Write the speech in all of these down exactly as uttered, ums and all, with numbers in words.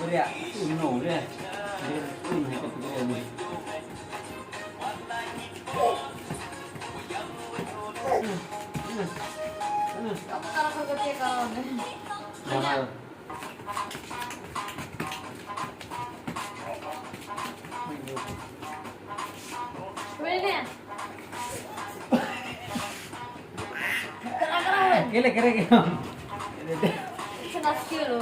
Ria, uno, ria. Ria, uno, ria. Kamu kalau kau kecil kau. Jamal. Kira, kira, kira. Kena skill lo.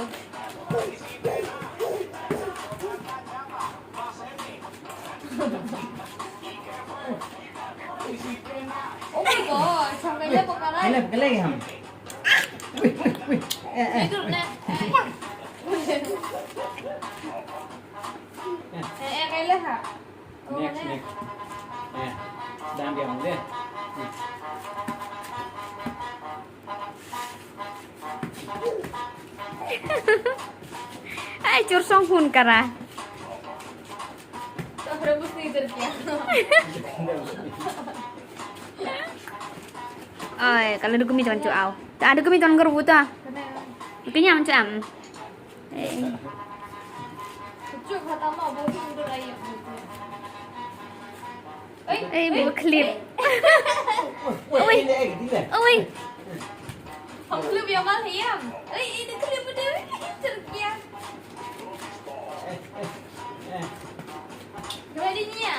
Oh my God, sampai dia pekarai. Kele, kele ham. Wih, wih, wih. Eh, eh. Tidur, Nek. Eh, eh, kele ha. Next, next. Eh, dan dia deh. Ai, chur song hun kara. Oi, kalau dukumi tuan chu au. Ta dukumi tuan gerbu ta. Dukumi am chu am. Eh. Eh, bu klip. Oi. Oi. Hong klip ya mal hiam. Oi, ini klip udah. Terkian. Ready nya?